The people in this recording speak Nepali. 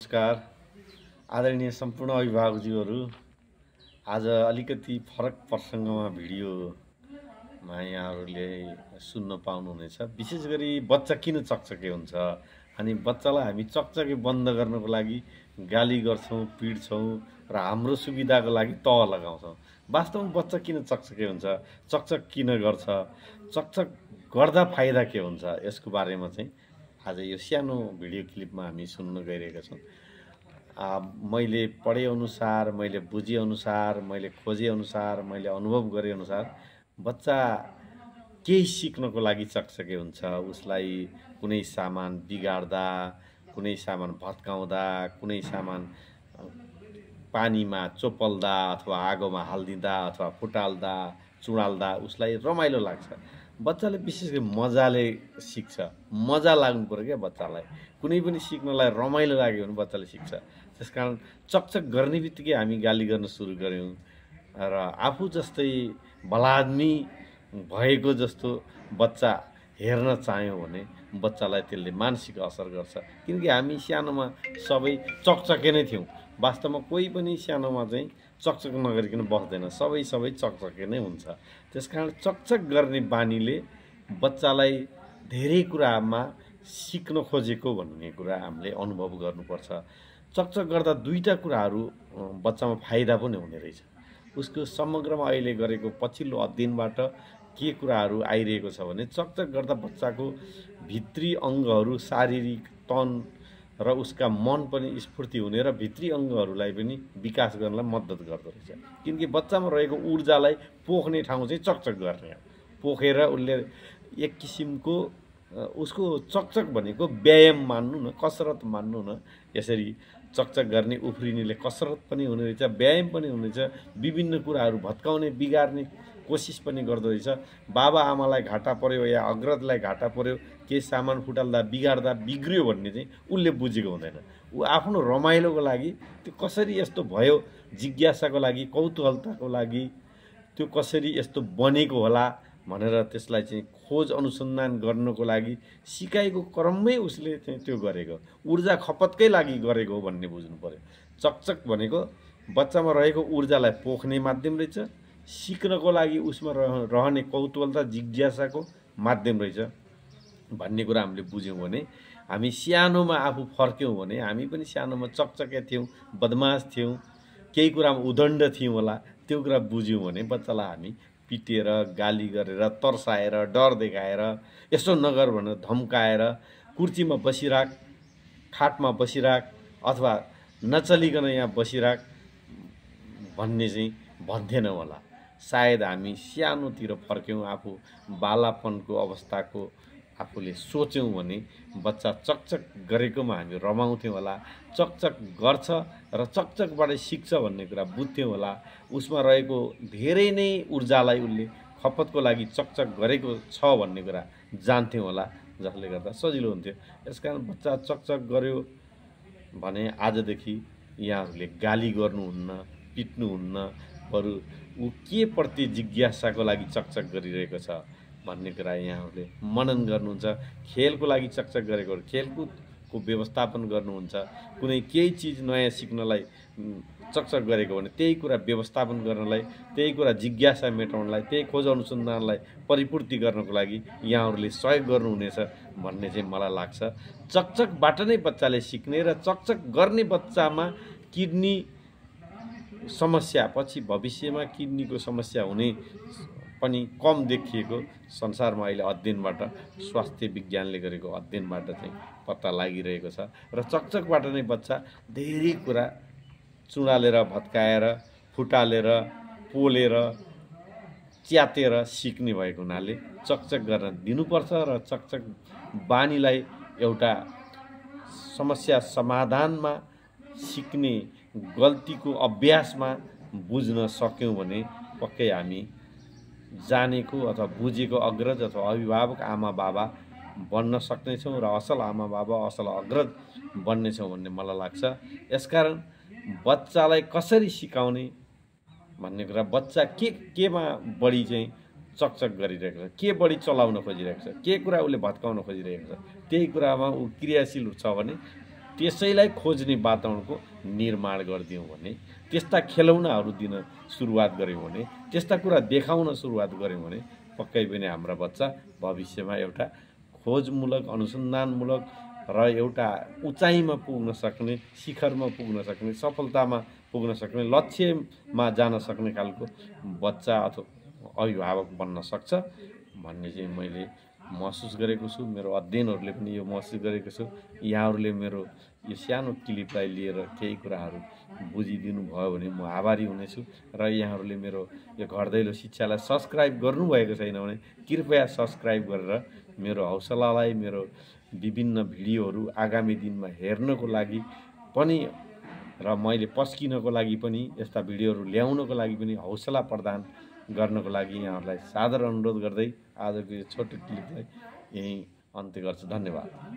नमस्कार आदरणीय सम्पूर्ण अभिभावकज्यूहरू। आज अलिकति फरक प्रसङ्गमा भिडियोमा यहाँहरूले सुन्न पाउनुहुनेछ। विशेष गरी बच्चा किन चकचके हुन्छ अनि बच्चालाई हामी चकचके बन्द गर्नको लागि गाली गर्छौँ, पिट्छौँ र हाम्रो सुविधाको लागि तह लगाउँछौँ। वास्तवमा बच्चा किन चकचके हुन्छ, चकचक किन गर्छ, चकचक गर्दा फाइदा के हुन्छ, यसको बारेमा चाहिँ आज यो सानो भिडियो क्लिपमा हामी सुन्न गइरहेका छौँ। मैले पढेअनुसार, मैले बुझेअनुसार, मैले खोजेअनुसार, मैले अनुभव गरेअनुसार बच्चा केही सिक्नको लागि चकचके हुन्छ। उसलाई कुनै सामान बिगार्दा, कुनै सामान भत्काउँदा, कुनै सामान पानीमा चोपल्दा अथवा आगोमा हालिदिँदा अथवा फुटाल्दा, चुडाल्दा उसलाई रमाइलो लाग्छ। बच्चाले विशेष गरी मजाले सिक्छ। मजा लाग्नु पर्यो क्या बच्चालाई। कुनै पनि सिक्नलाई रमाइलो लाग्यो भने बच्चाले सिक्छ। त्यसकारण चकचक गर्ने बित्तिकै हामी गाली गर्न सुरु गऱ्यौँ र आफू जस्तै भलादमी भएको जस्तो बच्चा हेर्न चाह्यौँ भने बच्चालाई त्यसले मानसिक असर गर्छ। किनकि हामी सानोमा सबै चकचके नै थियौँ। वास्तवमा कोही पनि सानोमा चाहिँ चकचक नगरिकन बस्दैन। सबै चकचके नै हुन्छ। त्यसकारण चकचक गर्ने बानीले बच्चालाई धेरै कुरामा सिक्न खोजेको भन्ने कुरा हामीले अनुभव गर्नुपर्छ। चकचक गर्दा दुईटा कुराहरू बच्चामा फाइदा पनि हुने रहेछ। उसको समग्रमा अहिले गरेको पछिल्लो अध्ययनबाट के कुराहरू आइरहेको छ भने चकचक गर्दा बच्चाको भित्री अङ्गहरू शारीरिक तन र उसका मन पनि स्फूर्ति हुने र भित्री अङ्गहरूलाई पनि विकास गर्नलाई मद्दत गर्दो रहेछ। किनकि बच्चामा रहेको ऊर्जालाई पोख्ने ठाउँ चाहिँ चकचक गर्ने हो। पोखेर उसले एक किसिमको उसको चकचक भनेको व्यायाम मान्नु न, कसरत मान्नु न। यसरी चकचक गर्ने उफ्रिनेले कसरत पनि हुने रहेछ, व्यायाम पनि हुने रहेछ। विभिन्न कुराहरू भत्काउने, बिगार्ने कोसिस पनि गर्दो रहेछ। बाबा आमालाई घाटा पर्यो या अग्रजलाई घाटा पर्यो, केही सामान फुटाल्दा, बिगार्दा बिग्रियो भन्ने चाहिँ उसले बुझेको हुँदैन। ऊ आफ्नो रमाइलोको लागि त्यो कसरी यस्तो भयो, जिज्ञासाको लागि, कौतूहलताको लागि त्यो कसरी यस्तो बनेको होला भनेर त्यसलाई चाहिँ खोज अनुसन्धान गर्नको लागि सिकाइको क्रममै उसले चाहिँ त्यो गरेको, ऊर्जा खपतकै लागि गरेको हो भन्ने बुझ्नु पर्यो। चकचक भनेको बच्चामा रहेको ऊर्जालाई पोख्ने माध्यम रहेछ, सिक्नको लागि उसमा रहने कौतूहलता, जिज्ञासाको माध्यम रहेछ भन्ने कुरा हामीले बुझ्यौँ भने हामी सानोमा आफू फर्क्यौँ भने हामी पनि सानोमा चकचके थियौँ, बदमास थियौँ, केही कुरामा उदण्ड थियौँ होला। त्यो कुरा बुझ्यौँ भने बच्चालाई हामी पिटेर, गाली गरेर, तर्साएर, डर देखाएर, यसो नगर भनेर धम्काएर, कुर्सीमा बसिराख, खाटमा बसिराख अथवा नचलिकन यहाँ बसिराख भन्ने चाहिँ भन्थेनौँ होला। सायद हामी सानोतिर फर्क्यौँ, आफू बालापनको अवस्थाको आफूले सोच्यौँ भने बच्चा चकचक गरेकोमा हामी रमाउँथ्यौँ होला। चकचक गर्छ र चकचकबाट सिक्छ भन्ने कुरा बुझ्थ्यौँ होला। उसमा रहेको धेरै नै ऊर्जालाई उसले खपतको लागि चकचक गरेको छ भन्ने कुरा जान्थ्यौँ होला, जसले गर्दा सजिलो हुन्थ्यो। यसकारण बच्चा चकचक गर्यो भने आजदेखि यहाँहरूले गाली गर्नुहुन्न, पिट्नुहुन्न, बरु ऊ के प्रति जिज्ञासाको लागि चकचक गरिरहेको छ भन्ने कुरा यहाँहरूले मनन गर्नुहुन्छ। खेलको लागि चकचक गरेको, खेलकुदको व्यवस्थापन गर्नुहुन्छ। कुनै केही चिज नयाँ सिक्नलाई चकचक गरेको भने त्यही कुरा व्यवस्थापन गर्नलाई, त्यही कुरा जिज्ञासा मेटाउनलाई, त्यही खोज अनुसन्धानलाई परिपूर्ति गर्नको लागि यहाँहरूले सहयोग गर्नुहुनेछ भन्ने चाहिँ मलाई लाग्छ। चकचकबाट नै बच्चाले सिक्ने र चकचक गर्ने बच्चामा किडनी समस्या, पछि भविष्यमा किडनीको समस्या हुने पनि कम देखिएको संसारमा अहिले अध्ययनबाट, स्वास्थ्य विज्ञानले गरेको अध्ययनबाट चाहिँ पत्ता लागिरहेको छ। र चकचकबाट नै बच्चा धेरै कुरा चुडालेर, भत्काएर, फुटालेर, पोलेर, च्यातेर सिक्ने भएको हुनाले चकचक गर्न दिनुपर्छ र चकचक बानीलाई एउटा समस्या समाधानमा सिक्ने गल्तीको अभ्यासमा बुझ्न सक्यौँ भने पक्कै हामी जानेको अथवा बुझेको अग्रज अथवा अभिभावक आमा बाबा बन्न सक्नेछौँ र असल आमा बाबा, असल अग्रज बन्नेछौँ भन्ने मलाई लाग्छ। यसकारण बच्चालाई कसरी सिकाउने भन्ने कुरा, बच्चा केमा बढी चाहिँ चकचक गरिरहेको छ, के बढी चलाउन खोजिरहेको छ, के कुरा उसले भत्काउन खोजिरहेको छ, त्यही कुरामा ऊ क्रियाशील छ भने त्यसैलाई खोज्ने वातावरणको निर्माण गरिदियौँ भने, त्यस्ता खेलौनाहरू दिन सुरुवात गऱ्यौँ भने, त्यस्ता कुरा देखाउन सुरुवात गऱ्यौँ भने पक्कै पनि हाम्रा बच्चा भविष्यमा एउटा खोजमूलक, अनुसन्धानमूलक र एउटा उचाइमा पुग्न सक्ने, शिखरमा पुग्न सक्ने, सफलतामा पुग्न सक्ने, लक्ष्यमा जान सक्ने खालको बच्चा अथवा अभिभावक बन्न सक्छ भन्ने चाहिँ मैले महसुस गरेको छु। मेरो अध्ययनहरूले पनि यो महसुस गरेको छु। यहाँहरूले मेरो यो सानो क्लिपलाई लिएर केही कुराहरू बुझिदिनु भयो भने म आभारी हुनेछु। र यहाँहरूले मेरो यो घर दैलो शिक्षालाई सब्सक्राइब गर्नुभएको छैन भने कृपया सब्सक्राइब गरेर मेरो हौसलालाई, मेरो विभिन्न भिडियोहरू आगामी दिनमा हेर्नको लागि पनि र मैले पस्किनको लागि पनि, यस्ता भिडियोहरू ल्याउनको लागि पनि हौसला प्रदान गर्नको लागि यहाँहरूलाई सादर अनुरोध गर्दै आजको यो छोटो क्लिपलाई यहीँ अन्त्य गर्छु। धन्यवाद।